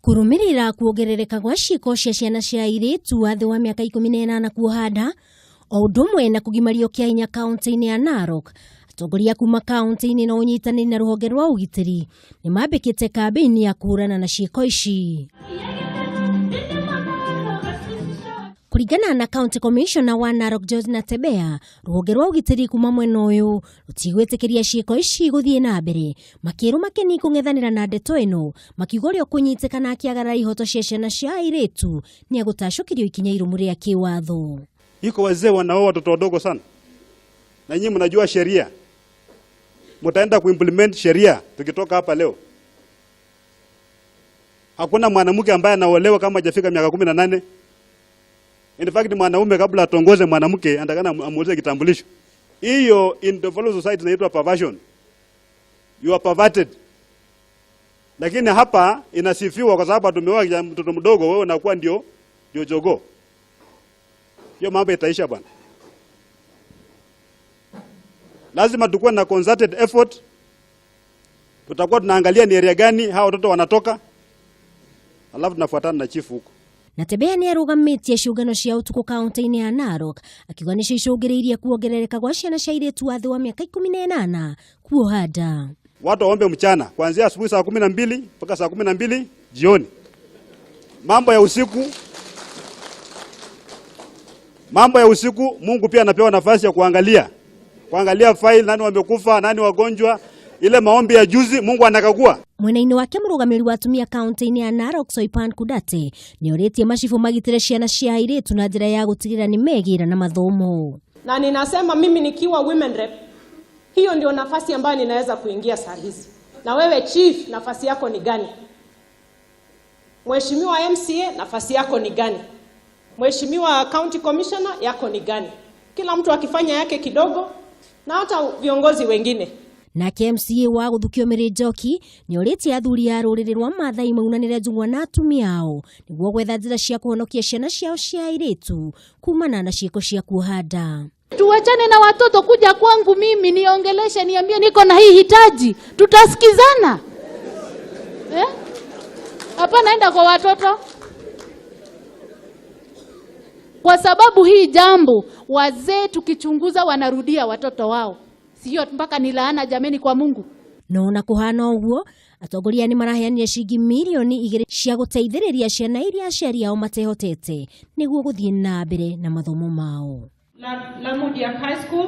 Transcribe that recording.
Kũrũmĩrĩra kuongerereka gwa ciĩko cia ciana cia airĩtu a thĩ wa mĩaka 18 kuoha nda o ũndũ ũmwe na kũgimario kĩa hinya kaunti-inĩ ya Narok, atongoria kuma kaunti-inĩ na ũnyitanĩri na rũhonge rwa ũgitĩri nĩ mambĩkĩte kambĩini ya kũhũrana na ciĩko ici. Kũringana na County Commissioner wa Narok George Natembeya, rũhonge rwa ũgitĩri kuma mwena ũyũ rũtigwĩtĩkĩria ciĩko ici gũthiĩ na mbere. Makĩrwo makeni kũng'ethanĩra na ndeto ĩno, makiuga ũrĩa ũkũnyitĩkana akĩagarara ihoto cia ciana cia airĩtu nĩ egũtacũkĩrio ikinya irũmu rĩa kĩwatho. Iko wazee wanaoa watoto wadogo sana, na nyinyi mnajua sheria, mtaenda kuimplement sheria tukitoka hapa leo. Hakuna mwanamke ambaye anaolewa kama hajafika miaka 18. In fact, mwanaume kabla atongoze mwanamke anatakana amuulize kitambulisho. Hiyo in developed society inaitwa perversion. You are perverted. Lakini hapa inasifiwa kwa sababu tumeoa mtoto mdogo, wewe unakuwa ndio jogoo. Hiyo mambo itaisha bwana. Lazima tukue na concerted effort. Tutakuwa tunaangalia ni area gani hao watoto wanatoka, alafu tunafuatana na chifu huko. Natembeya nĩ arũgamĩtie ciũngano cia ũtukũ kaunti-inĩ ya Narok akiuga nĩcio icũngĩrĩirie kuongerereka gwa ciana cia airĩtu a thĩ wa mĩaka 18 kuoha nda. Watu waombe mchana kuanzia asubuhi saa 12 mpaka saa 12 jioni. Mambo ya usiku, mambo ya usiku Mungu pia anapewa nafasi ya kuangalia file, nani wamekufa, nani wagonjwa. Ile maombi ya juzi Mungu anakagua. Mwena-inĩ wake mũrũgamĩrĩri wa atumia kaunti-inĩ ya Narok Soipan Kudate nĩ orĩtie macibũ magitĩre ciana cia airĩtu na njĩra ya gũtigĩrĩra nĩ megĩra na mathomo. Na ninasema mimi nikiwa women rep, hiyo ndio nafasi ambayo ninaweza kuingia saa hizi. Na wewe chief, nafasi yako ni gani? Mheshimiwa MCA, nafasi yako ni gani? Mheshimiwa County Commissioner, yako ni gani? Kila mtu akifanya yake kidogo, na hata viongozi wengine. Nake MCA wa Gũthukio Mary Njoki nĩ orĩtie athuri a rũrĩrĩ rwa Maathai maunanĩre njũng'wa na atumia ao nĩguo gwetha njĩra cia kũhonokia ciana ciao cia airĩtu kumana na ciĩko cia kuoha nda. Tuwachane na watoto kuja kwangu mimi niongeleshe, niambie niko na hii hitaji, tutasikizana. Eh? Hapana, enda kwa watoto. Kwa sababu hii jambo wazee tukichunguza wanarudia watoto wao. Sio mpaka ni laana jameni kwa Mungu. No na kuhana ũguo atongoria nĩ maraheanire ciringi mirioni 2 cia gũteithĩrĩria ciana iria aciari ao matehotete nĩguo gũthiĩ na mbere na mathomo mao. Lamudiak High School.